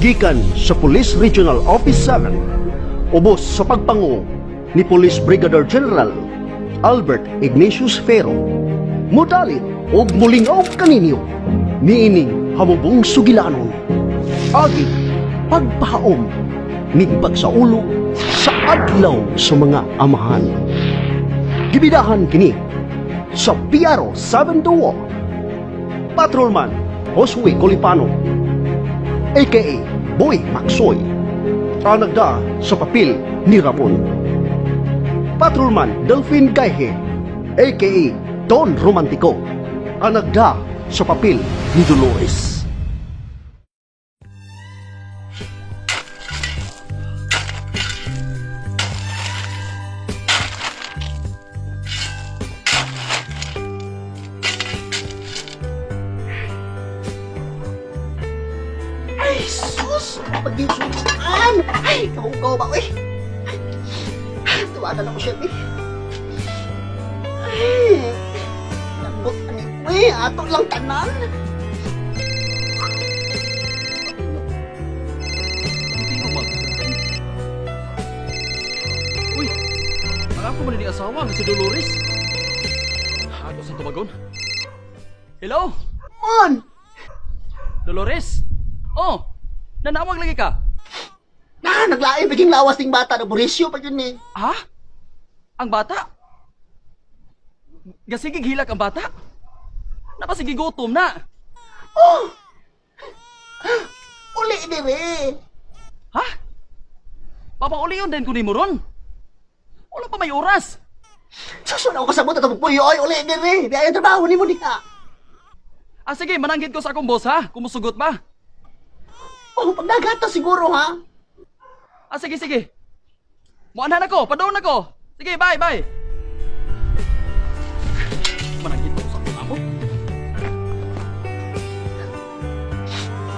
Gikan sa Police Regional Office 7, ubos sa pagpangu ni Police Brigadier General Albert Ignatius Ferro, mudalit og mulingaw kaninyo niining hamubong sugilanon. Agi pagpahaom ning pagsaulog sa adlaw sa mga amahan. Gibidahan kini sa PRO 72. Patrolman Josue Colipano, aka Boy Maxoy, ang nagda sa papel ni Ramon. Patrolman Delphine Gaihe, aka Don Romantico, ang nagda sa papel ni Dolores. Ay, sus! Pag-isuan! Ay, kahugaw ba, uy? Ay, tuwagan ako siya, eh. Ay, lambot ani, uy, ato lang tanan. Uy, ang ako man ni asawa nga si Dolores. Ako sa tumagon. Hello, Mon! Dolores. Oh, nanawag lagi ka. Na, naglain, biging lawas ting bata na burisyo pa yun eh. Ha? Ang bata? Gasigig hilak ang bata? Napasigi gutom na. Oh! Uli dire. Ha? Papauliyon din ko ni mo ron. Wala pa may oras. Susun ako kasabot at puyo, oy, uli dire. Di ay trabaho ni mo diha. Ah, sige, mananggit ko sa akong boss ha. Kumusugot ba? Oh, pagdagata siguro ha. Ah, sige, sige. Muanhan ako, padoon ako. Sige, bye, bye. Mananggit ko sa akong amo.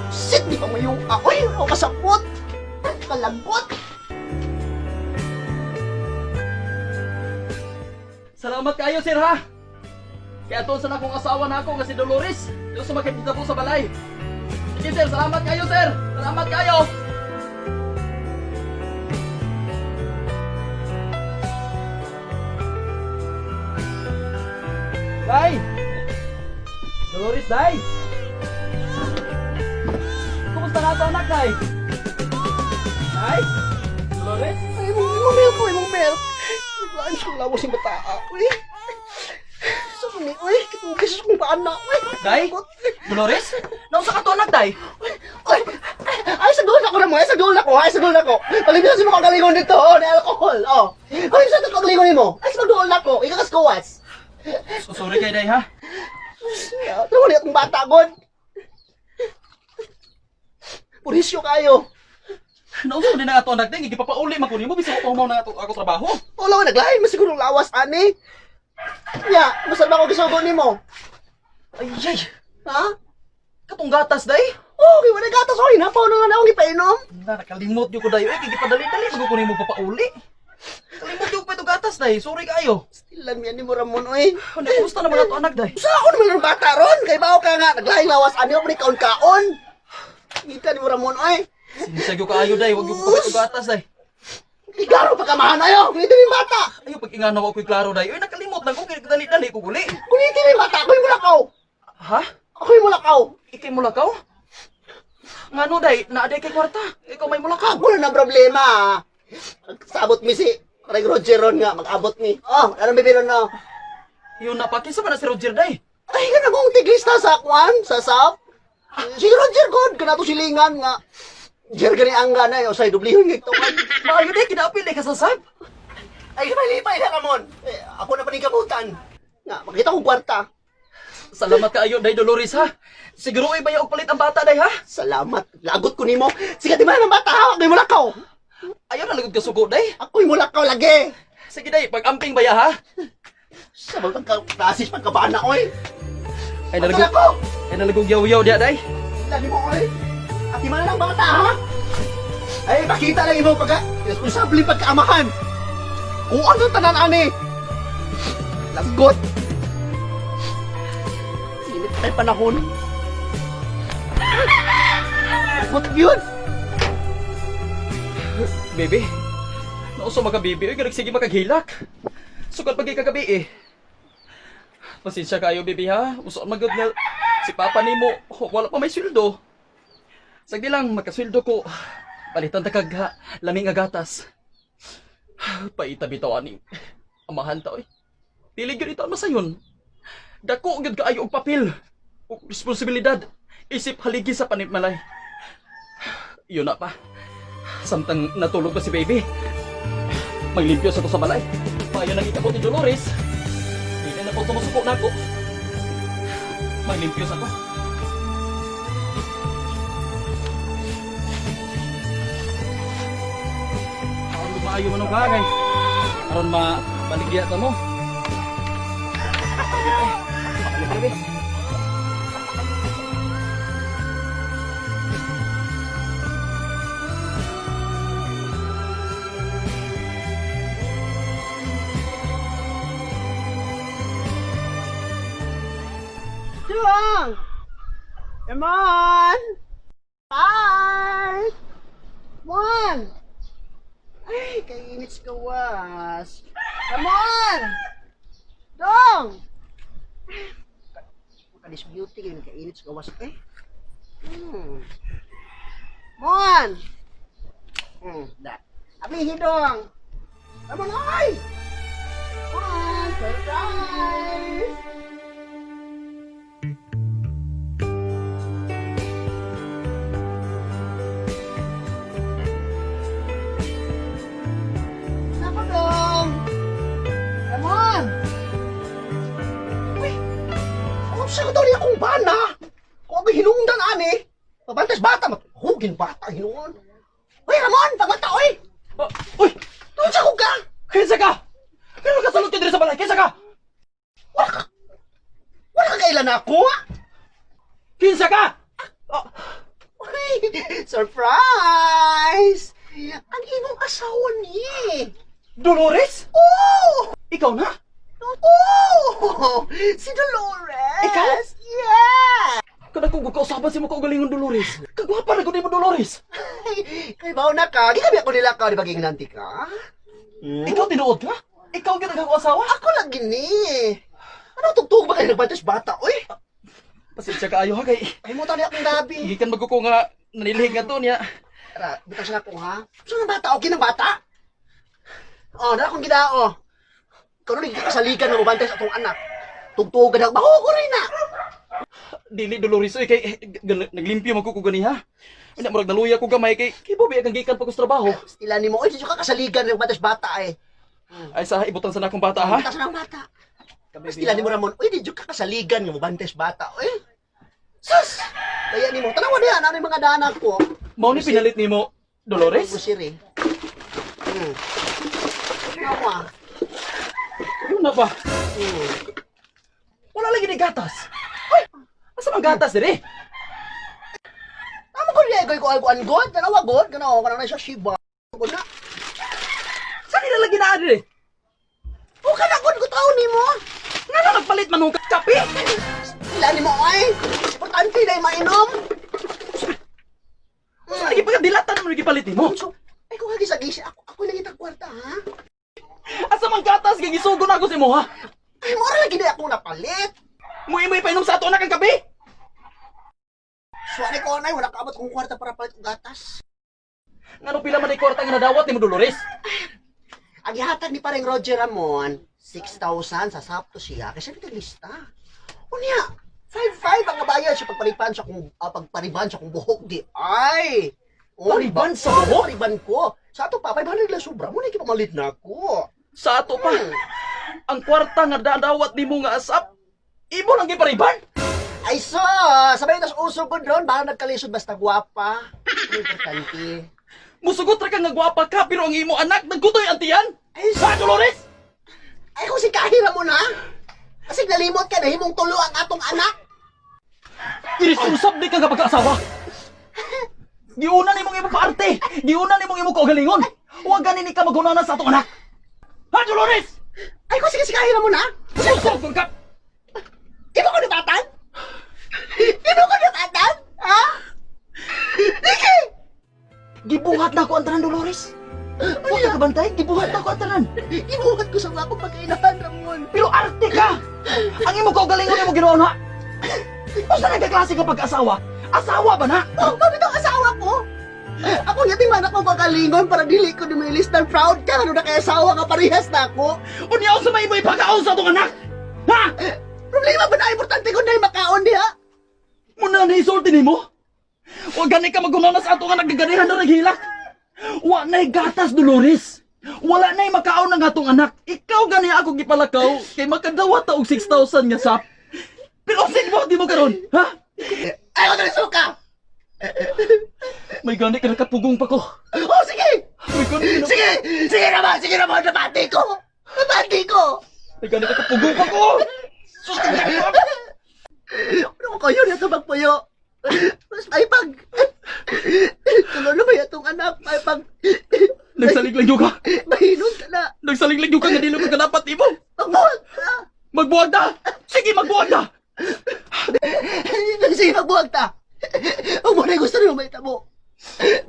Sit, di pa mo yung aoy, ako kasabot. Kalagot. Salamat kayo, sir, ha? Kaya ito sa akong asawa na ako nga si Dolores. Ito sa makikita po sa balay. Sige, sir. Salamat kayo, sir. Salamat kayo. Day! Dolores, Day! Kumusta na ito, anak, Day? Day? Dolores? Ay, imong milk ko, imong milk. Naglaan sa lawas yung bata. Uy. Sa kami, uy. Kitugis kong paana, uy. Day? Dolores? Nausa ka to, anak, Day? Ay, ay, sa doon ako na mo. Ay, sa doon ako. Ay, sa doon ako. Palibis mo kang galingon dito. Oh, na alcohol. Oh. Ay, sa doon galingon mo. Ay, sa doon ako. Ikakas-kuwas. So, sorry kay Day, ha? Ano ni akong bata, god. Purisyo kayo. Nausa ko din ang ato anak ding, igipapauli man ko nimo bisan ko pa na ato ako trabaho. Wala ko naglahin mo siguro lawas ani. Ya, basta ba ako gisugo nimo? Ay ay, Ha? katong gatas day. Oh, kay wala gatas oy, napaw na nga na akong ipainom. Na nakalimot gyud ko day. Oy, gipadali-dali man ko nimo papauli. Kalimot gyud pa gatas day. Sorry kaayo. Stilan mi ani mo Ramon oy. Ano kumusta naman ato anak day? Sa ako naman ang bata ron, kay bao ka nga naglahing lawas ani mo ni kaon-kaon. Ngita ni mo Ramon oy. Sinisag gyud kaayo day, wag gyud ko pa gatas day. Igaro pa ka mahanayo, kuniti ni bata. Ayo pag inganaw ako'y klaro day. Oy, nakalimot lang ko kay dali-dali ko guli. Kuniti ni bata, ako'y mulakaw. Ha? Ako'y mulakaw. Ikay mulakaw? Ngano day, naa day kay kwarta. Ikaw may mulakaw. Ako na ng problema. ah. Sabot mi si Ray Roger ron nga, mag-abot mi. Oh, anong bibiron no? Yun na pa kinsa man na si Roger day. Ay, kanang kong tiglista sa kwan, sa SAP. Si Roger God, kanato silingan nga. Jer gani ang gana, o sa dublihon nga ito. Maayo day kinaapil day ka sa sab. Ay, lipay na Ramon. Eh, ako na panikamutan. Nga, makita kong kwarta. Salamat kaayo day Dolores ha. Siguro ay bayaw og palit ang bata day ha. Salamat. Lagot ko nimo. Sige, di ba ng bata ha? Ako'y mulakaw. Ayaw na lagod ka sugo day. Ako'y mulakaw lagi. Sige day, pag-amping baya ha. Sa mga pagka-klasis, pagkabana, oy. Ay Ato nalagog, na ko. ay nalagog yaw-yaw diya day. Lagi mo, oy. Ati man lang bata, ha? Ay, pakita lang imo pagka responsable pagkaamahan. Kung ano tanan ani. Lagot. Init tayo panahon. Lagot yun. Baby, nauso maka baby, oy, sige makaghilak. Sugad pagi kagabi eh. Pasensya kayo, baby ha. Uso ang magod nga si Papa nimo, wala pa may sweldo. Sagdi lang, makasweldo ko. Palitan ta kag ha, lami nga gatas. Paita bitaw ani. Amahan ta oy. Dili gyud ito ang masayon. Dako gyud kaayo og papel ug responsibilidad isip haligi sa panipmalay. Yun na pa. Samtang natulog pa si baby. Maglimpyo sa to sa balay. Payo nang ikabot ni Dolores. Hindi na po tumusuko na ako. Maglimpyo sa ko. Aron maayo man ang kagay. Aron mabaligya ta mo. Eh, eh. Juang! Come on! Five! One! Ay, kainit sa gawas. Come on! Dong! Makalis beauty kayo, kainit sa gawas eh. Mon! Da. Abihi dong! Come on, oy! One, surprise! Nako dong! Come on! Uy! Ano sa ko niya akong bana? Kung ako hinungdan ani, pabantas bata, hugin bata hinuon. Uy, Ramon, pagmata, oy! Ah, uy! Doon sa ka! Kinsa ka? Kano ka sulod ka diri sa balay? Kinsa ka? Wala ka! Wala ka kailan ako? Ah? Kinsa ka? Ah, Uy! Surprise! Ang imong asawa ni! Dolores? Oh! Ikaw na? Oh! Si Dolores! Ikaw? Yeah! Kada ko kausaban si mo kaugalingon Dolores. Kagwapa ra gud nimo Dolores. Ay, kay bao na ka. Gikabi ako nila ka, di ba ginanti ka? Hmm? Ikaw tinuod ka? Ikaw gyud ang akong asawa? Ako lang gini. Ano tugtog ba kayo nagbantas bata, oy? Pasensya kaayo ha kay Ay mo tani akong gabi. gikan man ko nga nanilhig nga to niya. Tara, butas na ako ha. Saan ang bata? Okay ng bata? Oh, dala akong gidao. Ikaw na kasaligan ng mabantas atong anak. Tugtugan na, baho ko rin na. Dili Dolores oy kay eh, naglimpyo man ko gani ha. Unya murag naluya ko gamay kay kay bobi ang gikan pa ko sa trabaho. Stila ni mo, oy, di ka kasaligan ng mabantas bata eh. Ay sa ibutan sa nakong bata ha. Butas na ang bata. Stila ni mo Ramon, oy, di ka kasaligan ng mabantas bata, oy. Sus! Kaya ni mo, tanawa niya, ano yung mga danak ko. Mao ni pinalit nimo Dolores? Grocery. Tanawa. Yun na ba? Wala lagi ni gatas. Hoy, asa man gatas dire? Tama ko niya, ko ko god, tanawa god, ganaw ka na siya shiba. Ko na. Sa nila lagi naa dire? O ka na god ko taon nimo. Ngano nagpalit man og kape? Sila nimo ay. Importante na mainom. Sa lagi pagkadilatan mo gipalit nimo. So, ay kung hagis agis ako ako lang itang kwarta ha. Asa man gatas kay gisugo na ako sa imo ha? Ay mo ra lagi na ako napalit. Muimoy painom sa ato anak ang kape. Suwari ko anay wala kaabot akong kwarta para palit og gatas. Ngano pila man ay kwarta nga nadawat nimo Dolores? Ang gihatag ni pareng Roger Ramon, 6,000 sa sapto siya kasi may lista. Unya, 5-5 ang kabayan sa pagpariban sa kong pagpariban sa kong buhok di ay. Oh, Pariban di ba? sa buhok? Pariban ko. Sa ato pa 500 lang sobra mo na pamalit na ako. Sa ato pa. Ang kwarta nga dadawat nimo nga asap. Imo lang gipariban. Ay so, sabay tas uso ko doon, baka nagkalisod basta gwapa. Ano importante. Musugot ra ka nga gwapa ka pero ang imo anak nagkutoy ang tiyan. Ay, Sa Dolores? Ay kung si Kahira mo na. Kasi nalimot ka na himong tulo ang atong anak. Irresponsable ka nga pagkaasawa. Giuna nimong imo paarte. Giuna nimong imo kaugalingon. Huwag gani ni ka magunana sa atong anak. Ha Dolores? Ay kung sige si Kahira mo na. Susog ka. Imo ko natatan? Imo ko natatan? Ha? Sige! Gibuhat na ako ang tanan, Dolores. Huwag ka kabantay, gibuhat na ako ang tanan. Gibuhat ko sa akong pagkainahan, Ramon. Pero arte ka! Ang imo kaugalingon imo ginawa na. Basta nagkaklase ka pag-asawa. Asawa ba na? Oh, bakit ang asawa ko? Ako nga di man ako pagkalingon para dili ko dumilistan. Proud ka, ano na kay asawa nga parehas na ako. Unya sa may imo ipakaon sa atong anak. Ha? Problema ba na importante ko na makaon diha? Muna na isulti nimo? Wa gani ka magunaw na sa atong anak gaganihan na naghilak. Wa na'y gatas, Dolores. Wala na'y makaon ang atong anak. Ikaw gani ako gipalakaw kay makadawat ta og 6,000 nga sap. Pero sin mo di mo karon, ha? Ayaw ko na suka! May gani ka nakapugong pa ko. Oh, sige! May gani ka na- Sige! Sige naman! Sige naman! Nabati ko! Nabati ko! May gani ka nakapugong pa ko. Sus ka. Ano ko kayo na ito magpuyo? Mas may pag... Tulo na ba itong anak? May pag... Nagsaliglig ka. Mahinon ka na! Nagsaliglig ka nga dili ko ka dapat imo. Magbuhat ka! Magbuwag na. Sige, magbuwag na. Sige, magbuhat ta! Huwag mo na gusto niyo may tabo.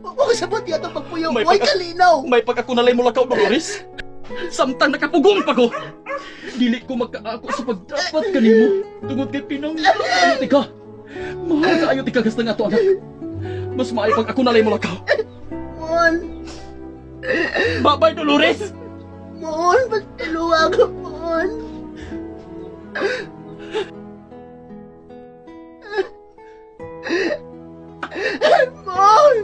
Huwag ko sabot niya itong pagpuyo. May Huwag kalinaw! May pag ako nalay mo lakaw, Dolores. Samtang nakapugong pa ko. Dili ko magkaako sa pagdapat kanimo. Tungod kay pinang ayo tika. Mahal ka ayo tika gasta nga ato anak. Mas maayo pag ako nalay mo lakaw. Mon! Bye-bye, Dolores. Mon! Pagtiluwa ka, Mon! Mon!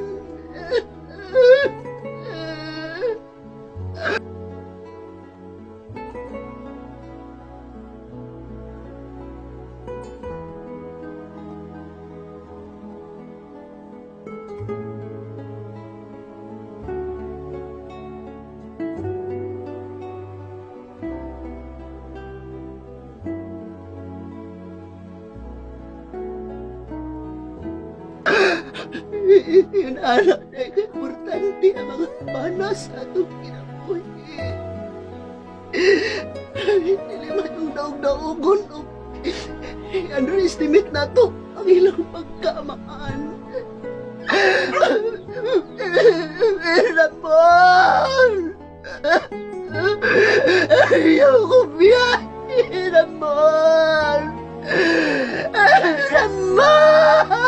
Yun anak na importante ang mga panas sa atong kinabuhi. Hindi man yung daog-daogon o underestimate na to ang ilang pagkamaan. Ramon! Ayaw ko biyahe, Ramon! Ramon!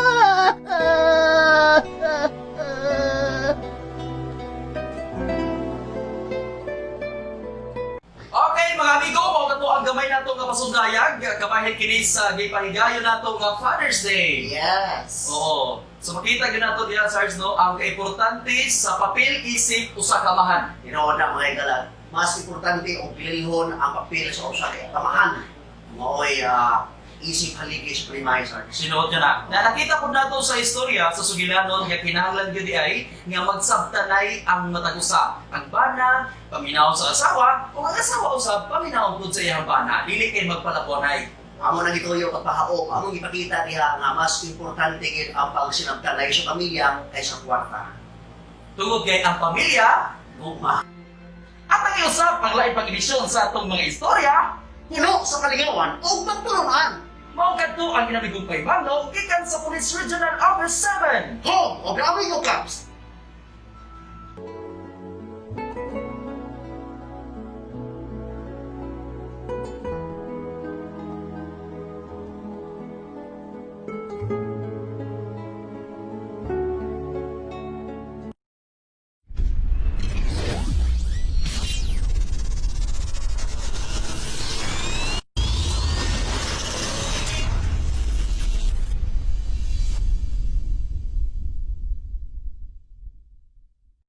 Okay, mga amigo, mao kato ang gamay nato nga pasundayag, kabahin kini sa gipahigayon nato nga Father's Day. Yes! Oo. So makita gyud nato diha Sarge no, ang kaimportante sa papel isip usa ka amahan. Tinuod na mga higala, mas importante og bilhon ang papel sa usa ka tamahan. Maoy isip haligi sa primary Sarge. Sinuot nyo na. Na nakita po nato sa istorya sa sugilanon nga kinahanglan gyud ay nga magsabtanay ang matag usa. Ang bana paminaw sa asawa o ang asawa usab paminaw pud sa iyang bana. Dili kay magpalabonay. Amo nang gituyo pagpahaom, among ipakita diha nga mas importante gid ang pagsinabtanay sa pamilya kaysa kwarta. Tungod kay ang pamilya Gugma. at ang iusap ang laing pag-edisyon sa atong mga istorya. Puno sa kaligawan ug magtulungan. Mao kadto ang inamigong paybalo gikan sa Police Regional Office 7. Home of the Amigo Cups.